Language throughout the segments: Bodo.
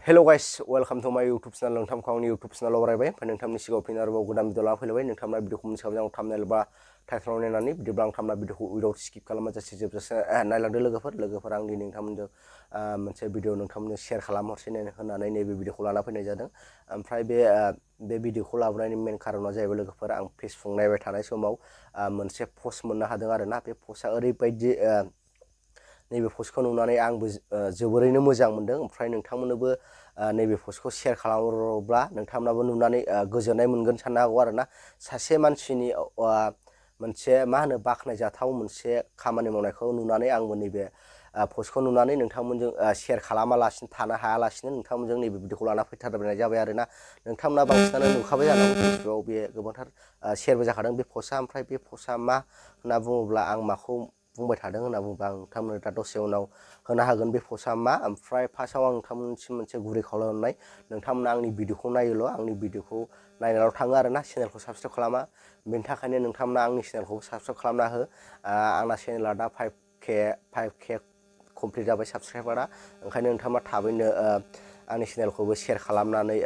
Hello guys, welcome to my YouTube channel. नोंथांखौ आंनि YouTube channel बरायबाय ओमफ्राय नोंथांनि सिगाङाव फिन आरोबाव गोदान भिडिअ लाना फैलायबाय नोंथांना भिडिअखौ मोनसेयाव आं थाम्बनेल बा टाइटलाव नायनानै बिदिब्ला आं थाम्बनेल भिडिअखौ उइदाउट स्किप खालामाजासे जोबजासे नायलांदो लोगोफोर आं दिनै नोंथांमोनजों मोनसे भिडिअ नोंथांमोननो शेयार खालामहरसै होननानै नैबे भिडिअखौ लाना फैनाय जादों ओमफ्राय बे भिडिअखौ लाबोनायनि मेन खारना जाहैबाय लोगोफोर आं फेसबुक नायबाय थानाय समाव मोनसे पस्ट मोननो हादों आरोना बे पस्टआ ओरैबायदि नैबे पस्टखौ नुनानै आंबो जोबोरैनो मोजां मोनदों ओमफ्राय नोंथांमोननोबो नैबे पस्टखौ शेयार खालामोब्ला नोंथांमोनाबो नुनानै गोजोननाय मोनगोन साननो हागौ आरोना सासे मानसिनि मोनसे मा होनो बाख्नायजाथाव मोनसे खामानि मावनायखौ नुनानै आंबो नैबे पस्टखौ नुनानै नोंथांमोनजों शेयार खालामालासिनो थानो हायालासिनो नोंथांमोनजों नैबे भिडिअखौ लाना फैथारनाय जाबाय आरोना नोंथांमोना बांसिनानो नुखाबाय जानांगौ फेसबुकआव बे गोबांथार शेयारबो जाखादों बे पस्टआ ओमफ्राय बे पस्टआ मा होनना बुङोब्ला आं माखौ बुंबाय थादों होनना बुङोब्ला आं नोंथांमोननो दा दसे उनाव होनो हागोन बे पस्टआ मा ओमफ्राय फार्स्टआव आं नोंथांमोननिसिम मोनसे गुरै खावलायहरनाय नोंथांमोना आंनि भिडिअखौ नायोल' आंनि भिडिअखौ नायनाल' थाङो आरोना चेनेलखौ साबसक्राइब खालामा बेनि थाखायनो नोंथांमोना आंनि चेनेलखौ साबसक्राइब खालामना हो आंना चेनेला दा 5K कमप्लिट जाबाय साबसक्राइबारा ओंखायनो नोंथांमोना थाबैनो आंनि चेनेलखौबो शेयार खालामनानै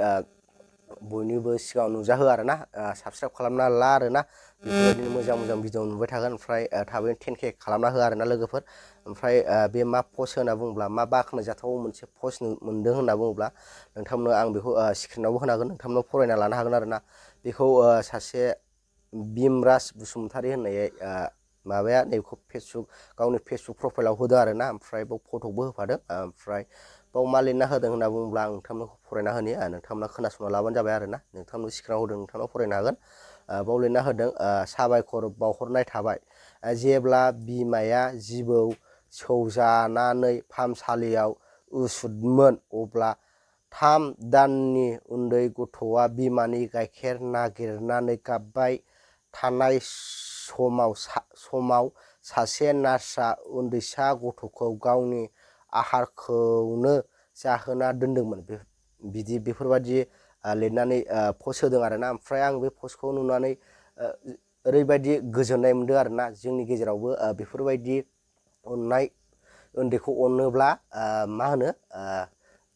बयनिबो सिगाङाव नुजाहो आरोना साबसक्राइब खालामना ला आरोना बेफोरबायदिनो मोजां भिडिअ नुबाय थागोन ओमफ्राय थाबैनो 10K खालामना हो आरोना लोगोफोर ओमफ्राय बे मा पस्ट होनना बुङोब्ला मा बाख्नायजाथाव मोनसे पस्ट मोनदों होनना बुङोब्ला नोंथांमोनो आं बेखौ स्क्रिनावबो होनो हागोन नोंथांमोनाव फरायना लानो हागोन आरोना बेखौ सासे बिमराज बसुमतारी होननाय माबाया नैबेखौ गावनि फेसबुक प्रफाइलाव होदों आरोना ओमफ्राय बाव फटकबो होफादों ओमफ्राय बाव मा लिरना होदों होनना बुङोब्ला आं नोंथांमोनखौ फरायना होनि नोंथांमोना खोनासंना लाबानो जाबाय आरोना नोंथांमोन स्क्रिनाव होदों नोंथांनाव फरायनो हागोन बाव लिरना होदों साबायखर बावहरनाय थाबाय जेब्ला बिमाया जिबौ सौजानानै फाहामसालियाव उसुदमोन अब्ला 3 दाननि उन्दै गथ'आ बिमानि गाइखेर नागिरनानै गाबबाय थानाय समाव सासे नार्सआ उन्दैसा गथ'खौ गावनि आहारखौनो जाहोना दोनदोंमोन बेफोरबायदि लिरनानै पस्ट होदों आरोना ओमफ्राय आं बे पस्टखौ नुनानै ओरैबायदि गोजोननाय मोनदों आरोना जोंनि गेजेरावबो बेफोरबायदि अननाय उन्दैखौ अनोब्ला मा होनो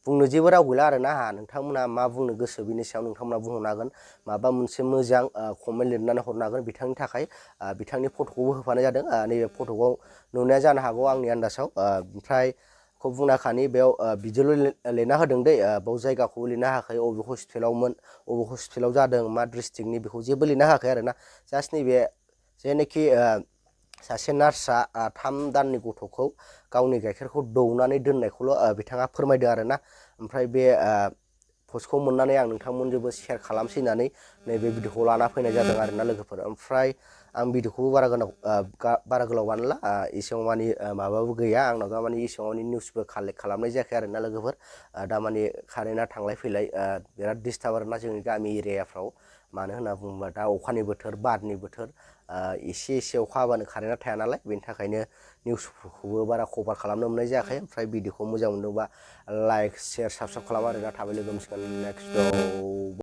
बुंनो जेबो राव गैला आरोना नोंथांमोना मा बुंनो गोसो बिनि सायाव नोंथांमोना बुंहरनो हागोन माबा मोनसे मोजां कमेन्ट लिरनानै हरनो हागोन बिथांनि थाखाय बिथांनि फट'खौबो होफानाय जादों नैबे फट'खौ नुनाया जानो हागौ आंनि आन्दाजाव ओमफ्राय खौ बुंनाखानि बेयाव बिदिल' लिरना होदों दै बाव जायगाखौबो लिरना होआखै अबे हस्पिटालावमोन अबे हस्पिटालाव जादों मा डिस्ट्रिक्टनि बेखौ जेबो लिरना होआखै आरोना जास्ट नैबे जेनोखि सासे नार्सआ 3 दाननि गथ'खौ गावनि गाइखेरखौ दौनानै दोननायखौल' बिथाङा फोरमायदों आरोना ओमफ्राय बे पस्टखौ मोननानै आं नोंथांमोनजोंबो शेयार खालामसै होननानै नैबे भिडिअखौ लाना फैनाय जादों आरोना लोगोफोर ओमफ्राय आं भिडिअखौबो बारा गोलाव बानायला एसेबां मानि माबाबो गैया आंनाव दा मानि एसेबां मानि निउसबो कालेक्ट खालामनाय जायाखै आरोना लोगोफोर दा मानि कारेन्टआ थांलाय फैलाय बिराद डिस्टार्ब आरोना जोंनि गामि एरियाफ्राव मानो होनना बुङोब्ला दा अखानि बोथोर बारनि बोथोर एसे अखा हाबानो कारेन्टआ थाया नालाय बेनि थाखायनो निउसफोरखौबो बारा कभार खालामनो मोननाय जायाखै ओमफ्राय भिडिअखौ मोजां मोनदोंबा लाइक शेयार साबसक्राइब खालाम आरोना थाबै लोगो मोनसिगोन नेक्स्ट